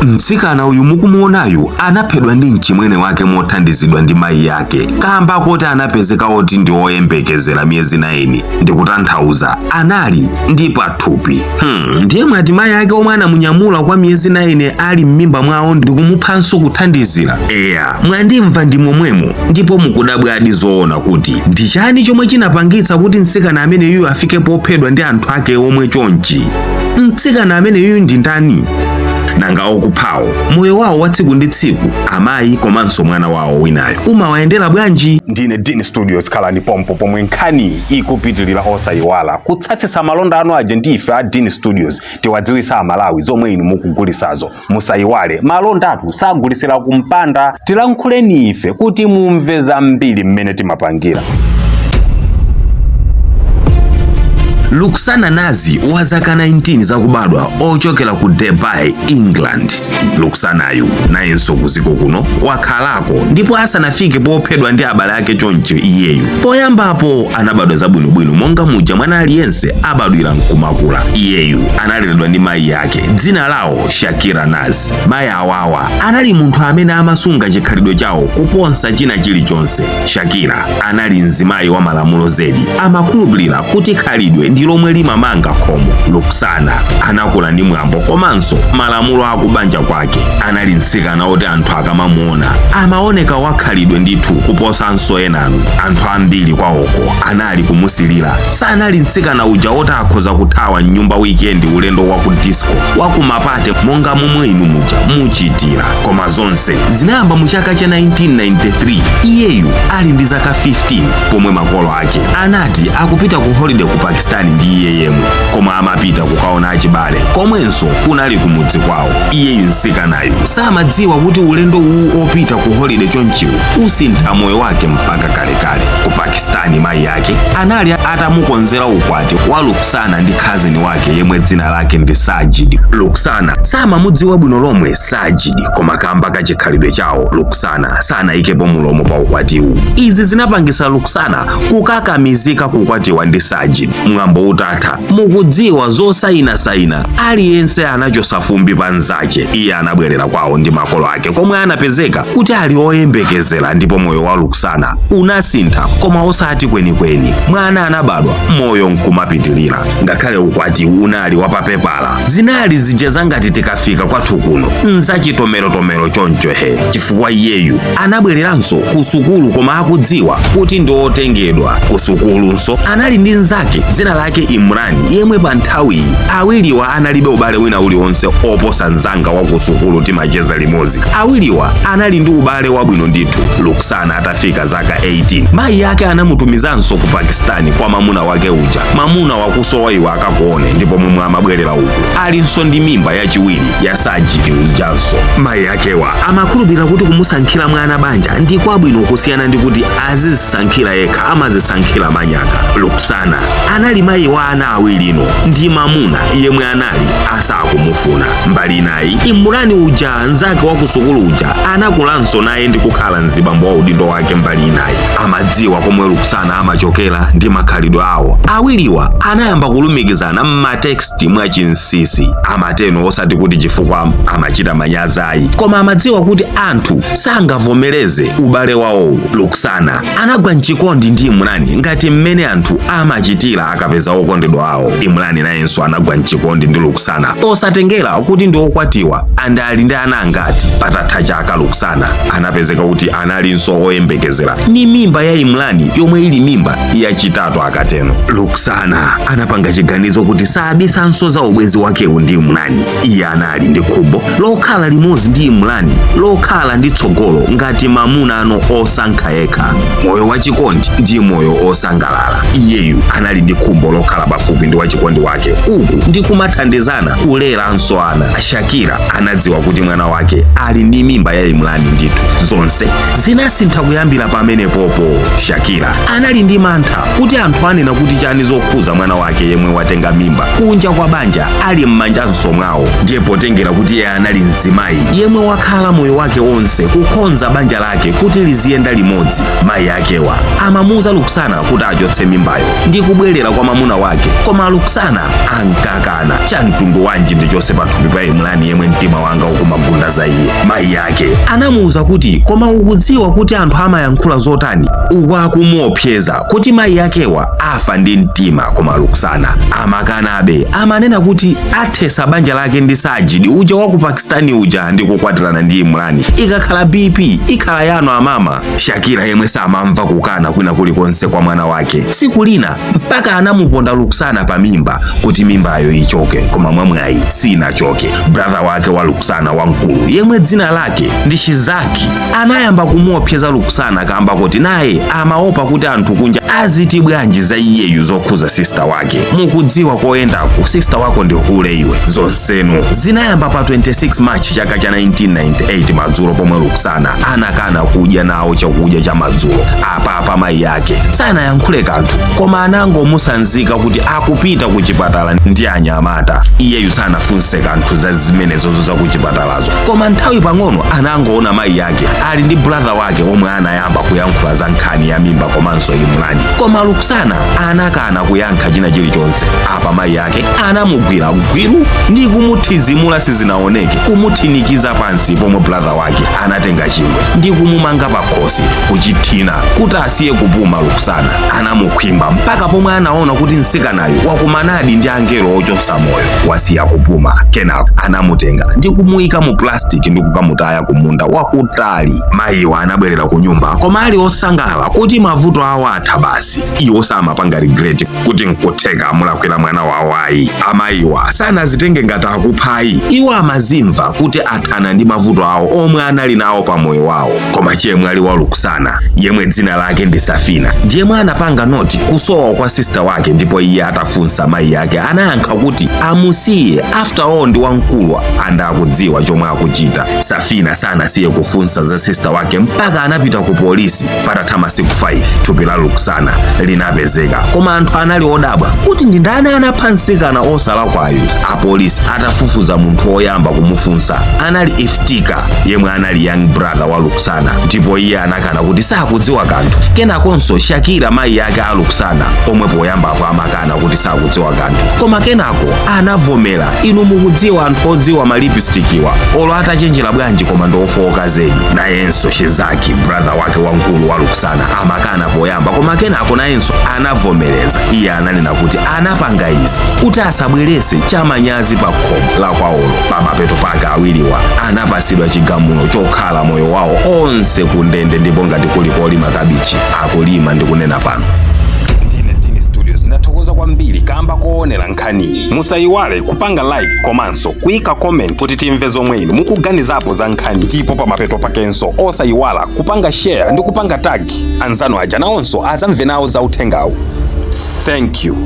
Mtsikana uyu mukumuonayu anaphedwa ndi mchimwene wake mothandizidwa ndi mayi ake kamba koti anapezeka oti ndi oyembekezera miyezi 9, ndikutanthauza anali ndi pathupi. Ndiye mwati mayi ake omwe anamunyamula kwa miyezi 9 ali m'mimba mwawo ndikumuphanso kuthandizira? Eya, mwandimva, ndi momwemo. Ndipo mukudabwadi zoona kuti ndi chani chomwe chinapangitsa kuti mtsikana ameneyuyu afike pophedwa ndi anthu ake omwe chonchi? Mtsikana ameneyuyu ndi ndani? Nanga okuphawo moyo wawo wa tsiku ndi tsiku, amayi komanso mwana wawo winayo, umawayendera bwanji? Ndine Dean Studios, khalani pompo pomwe nkhani ikupitilira. Osayiwala kutsatsitsa malonda anu aja ndi ife a Dean Studios, tiwadziwisa Amalawi zomwe inu mukugulisazo. Musayiwale, malondatu sagulisira kumpanda. Tilankhuleni ife kuti mumve zambiri mmene timapangira. Luksana Nazi wa zaka 19 zakubadwa, ochokera ku Derby, England. Luksanayu nayenso kuziko kuno wakhalako, ndipo asanafike pophedwa ndi abale ake choncho, iyeyu poyambapo anabadwa zabwinobwino monga muja mwana aliyense abadwira nkumakula. Iyeyu analeredwa ndi mayi ake dzina lawo Shakira Nazi. Mayi awawa anali munthu amene amasunga chikhalidwe chawo kuposa china chilichonse. Shakira anali mzimayi wa malamulo zedi, amakhulupirira kuti khalidwe ndi lomwe limamanga khomo. Luksana anakula ndi mwambo komanso malamulo akubanja kwake. Anali mtsikana oti anthu akamamuona amaoneka wakhalidwe ndithu kuposanso enanu. Anthu ambiri kwawoko anali kumusilira. Sanali mtsikana uja oti akhoza kuthawa mnyumba weekend ulendo wa ku disco, wa kuma party, monga momwe inu muja muchitira. Koma zonse zinayamba mu chaka cha 1993, iyeyu ali ndi zaka 15, pomwe makolo ake anati akupita ku holiday ku Pakistani ndi iye yemwe, koma amapita kukaona achibale komwenso kunali kumudzi kwawo. Iyeyu mtsikanayu samadziwa kuti ulendo uwu opita ku holiday chonchiwu usintha moyo wake mpaka kalekale. Ku Pakistani mayi ake anali atamukonzera ukwati wa Luksana ndi cousin wake yemwe dzina lake ndi Sajid. Luksana samamudziwa bwino lomwe Sajid, koma kamba kachikhalidwe chawo Luksana sanayikepo mulomo pa ukwatiwu. Izi zinapangisa Luksana kukakamizika kukwatiwa ndi Sajid. Mwambo utatha, mukudziwa zosayinasayina, aliyense anachosa fumbi pa nzache. Iye anabwerera kwawo ndi makolo ake komwe anapezeka kuti ali oyembekezera, ndipo moyo wa Luksana unasintha, koma osati kwenikweni. Mwana anabadwa, moyo nkumapitilira. Ngakhale ukwati unali wapapepala, zinali zija zangati tikafika kwathu kuno nzachitomerotomero choncho he, chifukwa iyeyu anabwereranso ku sukulu koma akudziwa kuti ndi otengedwa. Ku sukulunso anali ndi nzake dzina lake Imrani, yemwe pa nthawiyi awiriwa analibe ubale wina uliwonse oposa mzanga wa ku sukulu, timacheza limodzi. Awiriwa anali ndi ubale wabwino ndithu. Luksana atafika zaka 18, mayi ake anamutumizanso ku Pakistani kwa mamuna wake uja. Mamuna wakusowa iwe akakuone. Ndipo momwe amabwerera uku alinso ndi mimba yachiwiri ya Sajidi ujanso. Mayi akewa amakhulupirira kuti kumusankhira mwana banja ndi kwabwino kusiyana ndi kuti azizisankhira yekha, amazisankhira manyaka. Luksana anali mayi wa ana awirino ndi mamuna yemwe anali asakumufuna. Mbali inayi, Imurani uja, nzake wa kusukulu uja, anakulanso naye ndi kukhala mzibambo wa udindo wake. Mbali inayi amadziwa komwe Luksana amachokera ndi makhalidwe awo. Awiriwa anayamba kulumikizana m'ma text mwachinsinsi. Amateno osati kuti chifukwa amachita manyazi ayi, koma amadziwa kuti anthu sangavomereze ubale wawowu. Luksana anagwa mchikondi ndi Imrani ngati mmene anthu amachitira akapeza okondedwa awo. Imrani nayenso anagwa mchikondi ndi Luksana posatengera kuti ndi okwatiwa and ali ndi ana angati. Patatha chaka Luksana anapezeka kuti analinso oyembekezera ni mimba ya Imrani, yomwe ili mimba yachitatu akateno. Luksana anapanga chiganizo kuti sabisanso za ubwenzi wakewu ndi Imrani. Iye anali ndi khumbo lokhala limodzi ndi Imrani, lokhala ndi tsogolo ngati mamuna ano osankha yekha, moyo wachikondi ndi moyo osangalala. Iyeyu anali ndi khumbo lokhala pafupi ndi wachikondi wake uku ndi kumathandizana kuleranso ana. Shakira anadziwa kuti mwana wake ali ndi mimba ya Imrani ndithu. Zonse zinasintha kuyambira pamenepopo. Shakira anali ndi mantha kuti anthu anena kuti chani zokhuza mwana wake yemwe watenga mimba kunja kwa banja ali m'manjanso mwawo. Ndiye potengera kuti iye anali mzimayi yemwe wakhala moyo wake wonse kukonza banja lake kuti liziyenda limodzi, mayi akewa amamuuza Luksana kuti achotse mimbayo ndi kubwerera kwa mamuna. mwamuna wake, koma Luksana ankakana. Cha mtundu wanji ndichonse pathupi pa Imrani yemwe mtima wanga ukumagunda za iye? Mayi ake anamuwuza kuti, koma ukudziwa kuti anthu amayankhula zotani? Uku akumuopseza kuti mayi akewa afa ndi mtima. Koma Luksana amakanabe, amanena kuti athesa banja lake ndi Sajidi uja wa ku Pakistani uja ndi kukwatirana ndi Imrani. Ikakhala BP ikhala yanu amama. Shakira yemwe samamva kukana kwina kulikonse kwa mwana wake, tsiku lina mpaka anamuponda Luksana pa mimba kuti mimbayo ichoke, koma mwamwayi sinachoke. Brother wake wa Luksana wamkulu yemwe dzina lake ndi Shizaki anayamba kumuopseza Luksana kamba kuti naye amaopa kuti anthu kunja aziti bwanji za iyeyu zokhuza sister wake. Mukudziwa koyendaku sister wako ndi hule iwe. Zonsenu zinayamba pa 26 March chaka cha 1998 madzulo, pomwe Luksana anakana kudya nawo chakudya cha madzulo. Apapa mayi ake sanayankhule kanthu, koma anangomusanzika kuti akupita ku chipatala ndi anyamata. Iyeyu sanafunse kanthu za zimenezozo za ku chipatalazo, koma nthawi pang'ono anangoona mayi ake ali ndi brother wake omwe anayamba kuyankhula za nkhani ya mimba komanso Imrani, koma Luksana anakana kuyankha china chilichonse. Apa mayi ake anamugwira gwiru ndi kumuthizimula sizinaoneke, kumuthinikiza pansi, pomwe brother wake anatenga chingwe ndi kumumanga pakhosi kuchithina kuti asiye kupuma. Luksana anamukhwimba mpaka pomwe anaona kuti mtsikanayo wakumanadi ndi angelo ochosa moyo, wasiya kupuma. Kenako anamutenga ndi kumuyika mu plastic ndi kukamutaya kumunda wakutali. Mayiwa anabwerera ku nyumba koma ali osangalala kuti mavuto awo atha basi. Iwo samapanga regret kuti nkutheka amulakwira mwana wawo ayi. Amayiwa sanazitenge ngati akuphayi, iwo amazimva kuti athana ndi mavuto awo omwe anali nawo pa moyo wawo. Koma chemwali wa Luksana yemwe dzina lake ndi Safina ndiyemwe anapanga note kusowa kwa sister wake, ndipo iye atafunsa mayi ake anayankha kuti amusiye, after all ndi wamkulu and akudziwa chomwe akuchita. Safina sanasiye kufunsa za sister wake mpaka anapita ku polisi. Patatha masiku 5 thupi la Luksana linapezeka, koma anthu anali odabwa kuti ndi ndani anapha mtsikana osalakwayu. Apolisi atafufuza, munthu woyamba kumufunsa anali Iftika yemwe anali young brother wa Luksana, ndipo iye anakana kuti sakudziwa kanthu. Kenakonso Shakira, mayi ake a Luksana, omwe poyambapo amakana kuti sakudziwa kanthu, koma kenako anavomera. Inu mukudziwa anthu odziwa ma lipstick-wa olo atachenjera bwanji koma ndi ofowoka zedi. Nayenso Shizaki, brother wake wamkulu wa Luksana, amakana poyamba, koma kenako nayenso anavomereza. Iye ananena kuti anapanga izi kuti asabwerese chamanyazi pa khomo la kwawolo. Pamapeto pake awiriwa anapasidwa chigamulo chokhala moyo wawo onse ku ndende, ndipo ngati kuli kolima kabichi akulima ndi kunena pano. Ndine Tini Studios, ndathokoza kwambiri kamba koonera nkhaniyi. Musayiwale kupanga like komanso kuyika comment kuti timve zomwe inu mukuganizapo za nkhani, ndipo pamapeto pakenso osayiwala kupanga share ndi kupanga tag anzanu aja, nawonso azamve nawo za uthengawu. Thank you.